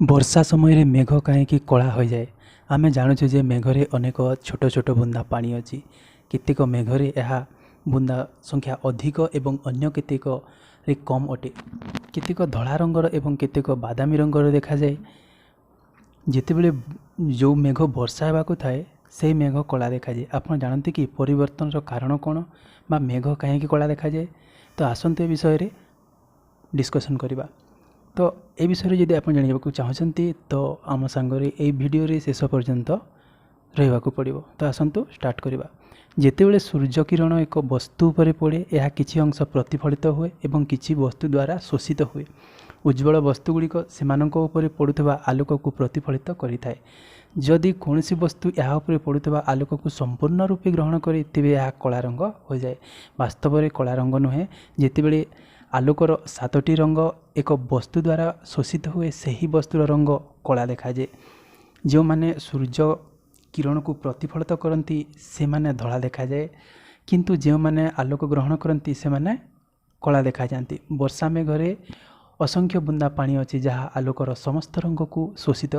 ବର୍ଷା ସମୟରେ ମେଘ କାହିଁକି କଳା ହୋଇଯାଏ? ଆମେ ଜାଣୁଛୁ ଯେ ମେଘରେ ଅନେକ ଛୋଟ ଛୋଟ ବୁନ୍ଦା ପାଣି ଅଛି। କେତେକ ମେଘରେ ଏହା ବୁନ୍ଦା ସଂଖ୍ୟା ଅଧିକ ଏବଂ ଅନ୍ୟ କେତେକରେ କମ୍ ଅଟେ। କେତେକ ଧଳା ରଙ୍ଗର ଏବଂ କେତେକ ବାଦାମୀ ରଙ୍ଗର ଦେଖାଯାଏ। ଯେତେବେଳେ ଯେଉଁ ମେଘ ବର୍ଷା ହେବାକୁ ଥାଏ, ସେହି ମେଘ କଳା ଦେଖାଯାଏ। ଆପଣ ଜାଣନ୍ତି କି ପରିବର୍ତ୍ତନର କାରଣ କ'ଣ ବା ମେଘ କାହିଁକି କଳା ଦେଖାଯାଏ? ତ ଆସନ୍ତୁ ଏ ବିଷୟରେ ଡିସ୍କସନ୍ କରିବା। ତ ଏ ବିଷୟରେ ଯଦି ଆପଣ ଜାଣିବାକୁ ଚାହୁଁଛନ୍ତି, ତ ଆମ ସାଙ୍ଗରେ ଏଇ ଭିଡ଼ିଓରେ ଶେଷ ପର୍ଯ୍ୟନ୍ତ ରହିବାକୁ ପଡ଼ିବ। ତ ଆସନ୍ତୁ ଷ୍ଟାର୍ଟ କରିବା। ଯେତେବେଳେ ସୂର୍ଯ୍ୟ କିରଣ ଏକ ବସ୍ତୁ ଉପରେ ପଡ଼େ, ଏହା କିଛି ଅଂଶ ପ୍ରତିଫଳିତ ହୁଏ ଏବଂ କିଛି ବସ୍ତୁ ଦ୍ୱାରା ଶୋଷିତ ହୁଏ। ଉଜ୍ଜ୍ୱଳ ବସ୍ତୁଗୁଡ଼ିକ ସେମାନଙ୍କ ଉପରେ ପଡ଼ୁଥିବା ଆଲୋକକୁ ପ୍ରତିଫଳିତ କରିଥାଏ। ଯଦି କୌଣସି ବସ୍ତୁ ଏହା ଉପରେ ପଡ଼ୁଥିବା ଆଲୋକକୁ ସମ୍ପୂର୍ଣ୍ଣ ରୂପେ ଗ୍ରହଣ କରେ, ତେବେ ଏହା କଳା ରଙ୍ଗ ହୋଇଯାଏ। ବାସ୍ତବରେ କଳା ରଙ୍ଗ ନୁହେଁ। ଯେତେବେଳେ ଆଲୋକର 7ଟି ରଙ୍ଗ ଏକ ବସ୍ତୁ ଦ୍ୱାରା ଶୋଷିତ ହୁଏ, ସେହି ବସ୍ତୁର ରଙ୍ଗ କଳା ଦେଖାଯାଏ। ଯେଉଁମାନେ ସୂର୍ଯ୍ୟ କିରଣକୁ ପ୍ରତିଫଳିତ କରନ୍ତି, ସେମାନେ ଧଳା ଦେଖାଯାଏ, କିନ୍ତୁ ଯେଉଁମାନେ ଆଲୋକ ଗ୍ରହଣ କରନ୍ତି, ସେମାନେ କଳା ଦେଖାଯାଆନ୍ତି। ବର୍ଷା ମେଘରେ ଅସଂଖ୍ୟ ବୁନ୍ଦା ପାଣି ଅଛି, ଯାହା ଆଲୋକର ସମସ୍ତ ରଙ୍ଗକୁ ଶୋଷିତ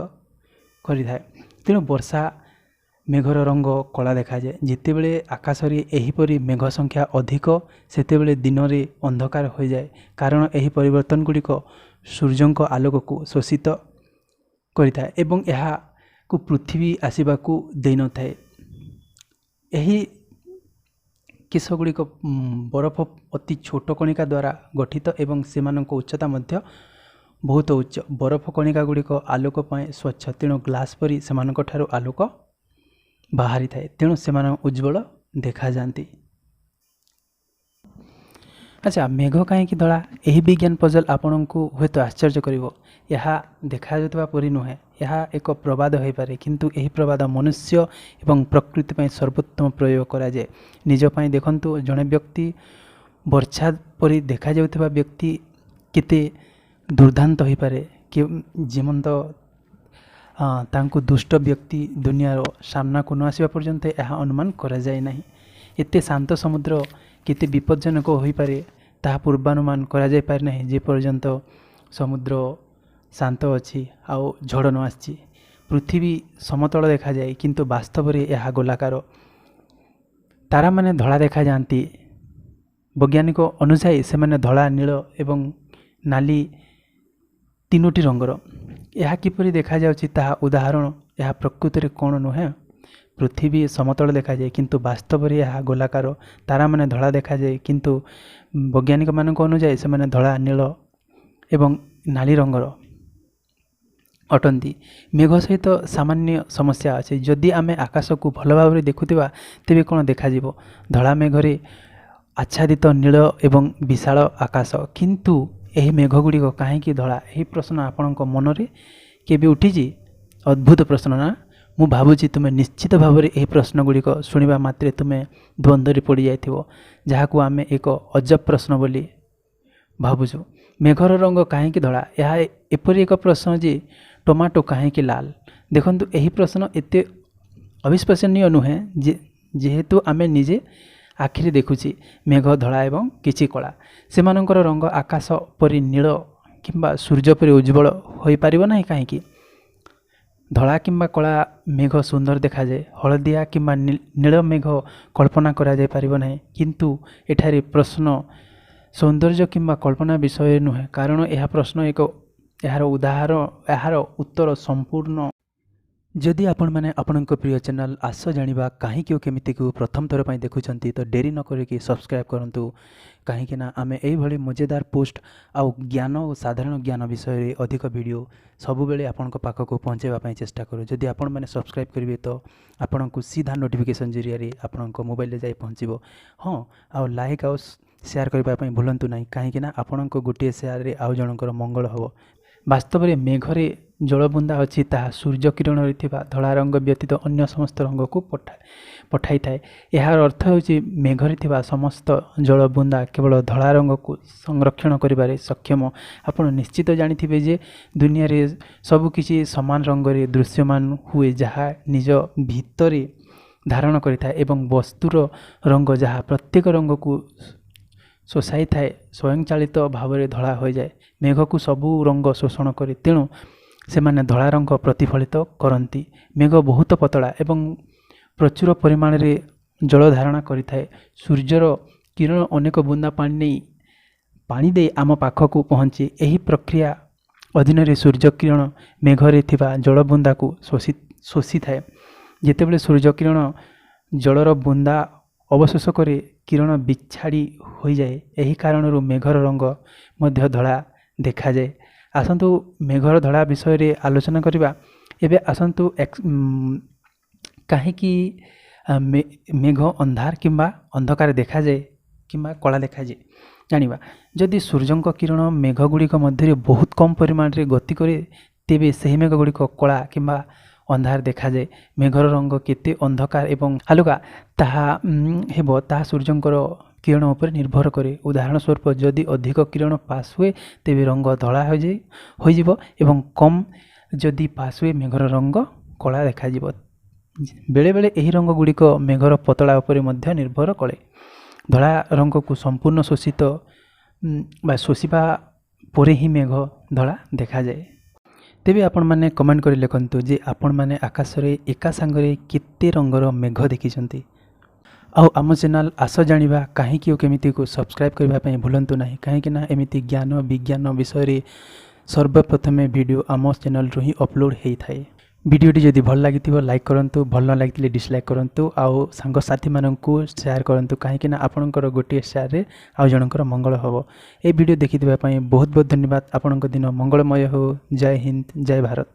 କରିଥାଏ। ତେଣୁ ବର୍ଷା ମେଘର ରଙ୍ଗ କଳା ଦେଖାଯାଏ। ଯେତେବେଳେ ଆକାଶରେ ଏହିପରି ମେଘ ସଂଖ୍ୟା ଅଧିକ, ସେତେବେଳେ ଦିନରେ ଅନ୍ଧକାର ହୋଇଯାଏ, କାରଣ ଏହି ପରିବର୍ତ୍ତନ ଗୁଡ଼ିକ ସୂର୍ଯ୍ୟଙ୍କ ଆଲୋକକୁ ଶୋଷିତ କରିଥାଏ ଏବଂ ଏହାକୁ ପୃଥିବୀ ଆସିବାକୁ ଦେଇନଥାଏ। ଏହି କେଶ ଗୁଡ଼ିକ ବରଫ ଅତି ଛୋଟ କଣିକା ଦ୍ୱାରା ଗଠିତ ଏବଂ ସେମାନଙ୍କ ଉଚ୍ଚତା ମଧ୍ୟ ବହୁତ ଉଚ୍ଚ। ବରଫ କଣିକା ଗୁଡ଼ିକ ଆଲୋକ ପାଇଁ ସ୍ୱଚ୍ଛ, ତେଣୁ ଗ୍ଲାସ୍ ପରି ସେମାନଙ୍କ ଠାରୁ ଆଲୋକ ବାହାରିଥାଏ, ତେଣୁ ସେମାନେ ଉଜ୍ଜ୍ୱଳ ଦେଖାଯାଆନ୍ତି। ଆଚ୍ଛା, ମେଘ କାହିଁକି ଧଳା? ଏହି ବିଜ୍ଞାନ ପଜଲ୍ ଆପଣଙ୍କୁ ହୁଏତ ଆଶ୍ଚର୍ଯ୍ୟ କରିବ। ଏହା ଦେଖାଯାଉଥିବା ପରି ନୁହେଁ। ଏହା ଏକ ପ୍ରବାଦ ହୋଇପାରେ, କିନ୍ତୁ ଏହି ପ୍ରବାଦ ମନୁଷ୍ୟ ଏବଂ ପ୍ରକୃତି ପାଇଁ ସର୍ବୋତ୍ତମ ପ୍ରୟୋଗ କରାଯାଏ। ନିଜ ପାଇଁ ଦେଖନ୍ତୁ, ଜଣେ ବ୍ୟକ୍ତି ବର୍ଷା ପରି ଦେଖାଯାଉଥିବା ବ୍ୟକ୍ତି କେତେ ଦୁର୍ଦ୍ଦାନ୍ତ ହୋଇପାରେ କି ଯେମନ୍ତ ତାଙ୍କୁ ଦୁଷ୍ଟ ବ୍ୟକ୍ତି ଦୁନିଆର ସାମ୍ନାକୁ ନ ଆସିବା ପର୍ଯ୍ୟନ୍ତ ଏହା ଅନୁମାନ କରାଯାଏ ନାହିଁ। ଏତେ ଶାନ୍ତ ସମୁଦ୍ର କେତେ ବିପଜ୍ଜନକ ହୋଇପାରେ, ତାହା ପୂର୍ବାନୁମାନ କରାଯାଇପାରେ ନାହିଁ, ଯେପର୍ଯ୍ୟନ୍ତ ସମୁଦ୍ର ଶାନ୍ତ ଅଛି ଆଉ ଝଡ଼ ନ ଆସିଛି। ପୃଥିବୀ ସମତଳ ଦେଖାଯାଏ, କିନ୍ତୁ ବାସ୍ତବରେ ଏହା ଗୋଲାକାର। ତାରାମାନେ ଧଳା ଦେଖାଯାଆନ୍ତି। ବୈଜ୍ଞାନିକ ଅନୁଯାୟୀ ସେମାନେ ଧଳା, ନୀଳ ଏବଂ ନାଲି ତିନୋଟି ରଙ୍ଗର। ଏହା କିପରି ଦେଖାଯାଉଛି ତାହା ଉଦାହରଣ। ଏହା ପ୍ରକୃତରେ କ'ଣ ନୁହେଁ? ପୃଥିବୀ ସମତଳ ଦେଖାଯାଏ, କିନ୍ତୁ ବାସ୍ତବରେ ଏହା ଗୋଲାକାର। ତାରାମାନେ ଧଳା ଦେଖାଯାଏ, କିନ୍ତୁ ବୈଜ୍ଞାନିକମାନଙ୍କ ଅନୁଯାୟୀ ସେମାନେ ଧଳା, ନୀଳ ଏବଂ ନାଲି ରଙ୍ଗର ଅଟନ୍ତି। ମେଘ ସହିତ ସାମାନ୍ୟ ସମସ୍ୟା ଅଛି। ଯଦି ଆମେ ଆକାଶକୁ ଭଲ ଭାବରେ ଦେଖୁଥିବା, ତେବେ କ'ଣ ଦେଖାଯିବ? ଧଳା ମେଘରେ ଆଚ୍ଛାଦିତ ନୀଳ ଏବଂ ବିଶାଳ ଆକାଶ। କିନ୍ତୁ ଏହି ମେଘ ଗୁଡ଼ିକ କାହିଁକି ଧଳା? ଏହି ପ୍ରଶ୍ନ ଆପଣଙ୍କ ମନରେ କେବେ ଉଠିଛି? ଅଦ୍ଭୁତ ପ୍ରଶ୍ନ ନା? ମୁଁ ଭାବୁଛି ତୁମେ ନିଶ୍ଚିତ ଭାବରେ ଏହି ପ୍ରଶ୍ନ ଗୁଡ଼ିକ ଶୁଣିବା ମାତ୍ରେ ତୁମେ ଦ୍ୱନ୍ଦ୍ୱରେ ପଡ଼ିଯାଇଥିବ, ଯାହାକୁ ଆମେ ଏକ ଅଜବ ପ୍ରଶ୍ନ ବୋଲି ଭାବୁଛୁ। ମେଘର ରଙ୍ଗ କାହିଁକି ଧଳା? ଏହା ଏପରି ଏକ ପ୍ରଶ୍ନ ଯେ ଟମାଟୋ କାହିଁକି ଲାଲ? ଦେଖନ୍ତୁ, ଏହି ପ୍ରଶ୍ନ ଏତେ ଅବିଶ୍ୱସନୀୟ ନୁହେଁ ଯେ ଯେହେତୁ ଆମେ ନିଜେ ଆଖିରେ ଦେଖୁଛି ମେଘ ଧଳା ଏବଂ କିଛି କଳା। ସେମାନଙ୍କର ରଙ୍ଗ ଆକାଶ ପରି ନୀଳ କିମ୍ବା ସୂର୍ଯ୍ୟ ପରି ଉଜ୍ଜ୍ୱଳ ହୋଇପାରିବ ନାହିଁ କାହିଁକି? ଧଳା କିମ୍ବା କଳା ମେଘ ସୁନ୍ଦର ଦେଖାଯାଏ। ହଳଦିଆ କିମ୍ବା ନୀଳ ମେଘ କଳ୍ପନା କରାଯାଇପାରିବ ନାହିଁ। କିନ୍ତୁ ଏଠାରେ ପ୍ରଶ୍ନ ସୌନ୍ଦର୍ଯ୍ୟ କିମ୍ବା କଳ୍ପନା ବିଷୟରେ ନୁହେଁ, କାରଣ ଏହା ପ୍ରଶ୍ନ ଏକ ଏହାର ଉଦାହରଣ, ଏହାର ଉତ୍ତର ସମ୍ପୂର୍ଣ୍ଣ। ଯଦି ଆପଣମାନେ ଆପଣଙ୍କ ପ୍ରିୟ ଚ୍ୟାନେଲ୍ ଆସ ଜାଣିବା କାହିଁକି ଓ କେମିତିକୁ ପ୍ରଥମ ଥର ପାଇଁ ଦେଖୁଛନ୍ତି, ତ ଡେରି ନ କରିକି ସବସ୍କ୍ରାଇବ୍ କରନ୍ତୁ, କାହିଁକି ନା ଆମେ ଏଇଭଳି ମଜେଦାର ପୋଷ୍ଟ ଆଉ ଜ୍ଞାନ ଓ ସାଧାରଣ ଜ୍ଞାନ ବିଷୟରେ ଅଧିକ ଭିଡ଼ିଓ ସବୁବେଳେ ଆପଣଙ୍କ ପାଖକୁ ପହଞ୍ଚାଇବା ପାଇଁ ଚେଷ୍ଟା କରୁ। ଯଦି ଆପଣମାନେ ସବସ୍କ୍ରାଇବ୍ କରିବେ, ତ ଆପଣଙ୍କୁ ସିଧା ନୋଟିଫିକେସନ୍ ଜରିଆରେ ଆପଣଙ୍କ ମୋବାଇଲରେ ଯାଇ ପହଞ୍ଚିବ। ହଁ, ଆଉ ଲାଇକ୍ ଆଉ ସେୟାର କରିବା ପାଇଁ ଭୁଲନ୍ତୁ ନାହିଁ, କାହିଁକି ନା ଆପଣଙ୍କ ଗୋଟିଏ ସେୟାରରେ ଆଉ ଜଣଙ୍କର ମଙ୍ଗଳ ହେବ। ବାସ୍ତବରେ ମେଘରେ ଜଳବୁନ୍ଦା ଅଛି, ତାହା ସୂର୍ଯ୍ୟ କିରଣରେ ଥିବା ଧଳା ରଙ୍ଗ ବ୍ୟତୀତ ଅନ୍ୟ ସମସ୍ତ ରଙ୍ଗକୁ ପଠାଇଥାଏ। ଏହାର ଅର୍ଥ ହେଉଛି ମେଘରେ ଥିବା ସମସ୍ତ ଜଳବୁନ୍ଦା କେବଳ ଧଳା ରଙ୍ଗକୁ ସଂରକ୍ଷଣ କରିବାରେ ସକ୍ଷମ। ଆପଣ ନିଶ୍ଚିତ ଜାଣିଥିବେ ଯେ ଦୁନିଆରେ ସବୁକିଛି ସମାନ ରଙ୍ଗରେ ଦୃଶ୍ୟମାନ ହୁଏ, ଯାହା ନିଜ ଭିତରେ ଧାରଣ କରିଥାଏ, ଏବଂ ବସ୍ତୁର ରଙ୍ଗ ଯାହା ପ୍ରତ୍ୟେକ ରଙ୍ଗକୁ ଶୋଷାଇଥାଏ, ସ୍ୱୟଂଚାଳିତ ଭାବରେ ଧଳା ହୋଇଯାଏ। ମେଘକୁ ସବୁ ରଙ୍ଗ ଶୋଷଣ କରେ, ତେଣୁ ସେମାନେ ଧଳା ରଙ୍ଗ ପ୍ରତିଫଳିତ କରନ୍ତି। ମେଘ ବହୁତ ପତଳା ଏବଂ ପ୍ରଚୁର ପରିମାଣରେ ଜଳ ଧାରଣା କରିଥାଏ। ସୂର୍ଯ୍ୟର କିରଣ ଅନେକ ବୁନ୍ଦା ପାଣି ନେଇ ପାଣି ଦେଇ ଆମ ପାଖକୁ ପହଞ୍ଚେ। ଏହି ପ୍ରକ୍ରିୟା ଅଧୀନରେ ସୂର୍ଯ୍ୟ କିରଣ ମେଘରେ ଥିବା ଜଳ ବୁନ୍ଦାକୁ ଶୋଷିଥାଏ। ଯେତେବେଳେ ସୂର୍ଯ୍ୟ କିରଣ ଜଳର ବୁନ୍ଦା ଅବଶୋଷ କରେ, କିରଣ ବିଛାଡ଼ି ହୋଇଯାଏ। ଏହି କାରଣରୁ ମେଘର ରଙ୍ଗ ମଧ୍ୟ ଧଳା ଦେଖାଯାଏ। ଆସନ୍ତୁ ମେଘର ଧଳା ବିଷୟରେ ଆଲୋଚନା କରିବା। ଏବେ ଆସନ୍ତୁ କାହିଁକି ମେଘ ଅନ୍ଧାର କିମ୍ବା ଅନ୍ଧକାର ଦେଖାଯାଏ କିମ୍ବା କଳା ଦେଖାଯାଏ ଜାଣିବା। ଯଦି ସୂର୍ଯ୍ୟଙ୍କ କିରଣ ମେଘ ଗୁଡ଼ିକ ମଧ୍ୟରେ ବହୁତ କମ୍ ପରିମାଣରେ ଗତି କରେ, ତେବେ ସେହି ମେଘ ଗୁଡ଼ିକ କଳା କିମ୍ବା ଅନ୍ଧାର ଦେଖାଯାଏ। ମେଘର ରଙ୍ଗ କେତେ ଅନ୍ଧକାର ଏବଂ ହାଲୁକା ତାହା ହେବ, ତାହା ସୂର୍ଯ୍ୟଙ୍କର କିରଣ ଉପରେ ନିର୍ଭର କରେ। ଉଦାହରଣ ସ୍ୱରୂପ, ଯଦି ଅଧିକ କିରଣ ପାସ୍ ହୁଏ ତେବେ ରଙ୍ଗ ଧଳା ହୋଇଯିବ ଏବଂ କମ୍ ଯଦି ପାସ୍ ହୁଏ ମେଘର ରଙ୍ଗ କଳା ଦେଖାଯିବ। ବେଳେବେଳେ ଏହି ରଙ୍ଗ ଗୁଡ଼ିକ ମେଘର ପତଳା ଉପରେ ମଧ୍ୟ ନିର୍ଭର କରେ। ଧଳା ରଙ୍ଗକୁ ସମ୍ପୂର୍ଣ୍ଣ ଶୋଷିତ ବା ଶୋଷିବା ପରେ ହିଁ ମେଘ ଧଳା ଦେଖାଯାଏ। ତେବେ ଆପଣମାନେ କମେଣ୍ଟ କରି ଲେଖନ୍ତୁ ଯେ ଆପଣମାନେ ଆକାଶରେ ଏକା ସାଙ୍ଗରେ କେତେ ରଙ୍ଗର ମେଘ ଦେଖିଛନ୍ତି। ଆଉ ଆମ ଚ୍ୟାନେଲ୍ ଆସ ଜାଣିବା କାହିଁକି ଓ କେମିତିକୁ ସବସ୍କ୍ରାଇବ୍ କରିବା ପାଇଁ ଭୁଲନ୍ତୁ ନାହିଁ, କାହିଁକିନା ଏମିତି ଜ୍ଞାନ ବିଜ୍ଞାନ ବିଷୟରେ ସର୍ବପ୍ରଥମେ ଭିଡ଼ିଓ ଆମ ଚ୍ୟାନେଲ୍ରୁ ହିଁ ଅପଲୋଡ଼ ହେଇଥାଏ। ଭିଡ଼ିଓଟି ଯଦି ଭଲ ଲାଗିଥିବ ଲାଇକ୍ କରନ୍ତୁ, ଭଲ ନ ଲାଗିଥିଲେ ଡିସଲାଇକ୍ କରନ୍ତୁ ଆଉ ସାଙ୍ଗସାଥିମାନଙ୍କୁ ସେୟାର କରନ୍ତୁ, କାହିଁକିନା ଆପଣଙ୍କର ଗୋଟିଏ ସେୟାରରେ ଆଉ ଜଣଙ୍କର ମଙ୍ଗଳ ହେବ। ଏ ଭିଡ଼ିଓ ଦେଖିଥିବା ପାଇଁ ବହୁତ ବହୁତ ଧନ୍ୟବାଦ। ଆପଣଙ୍କ ଦିନ ମଙ୍ଗଳମୟ ହେଉ। ଜୟ ହିନ୍ଦ, ଜୟ ଭାରତ।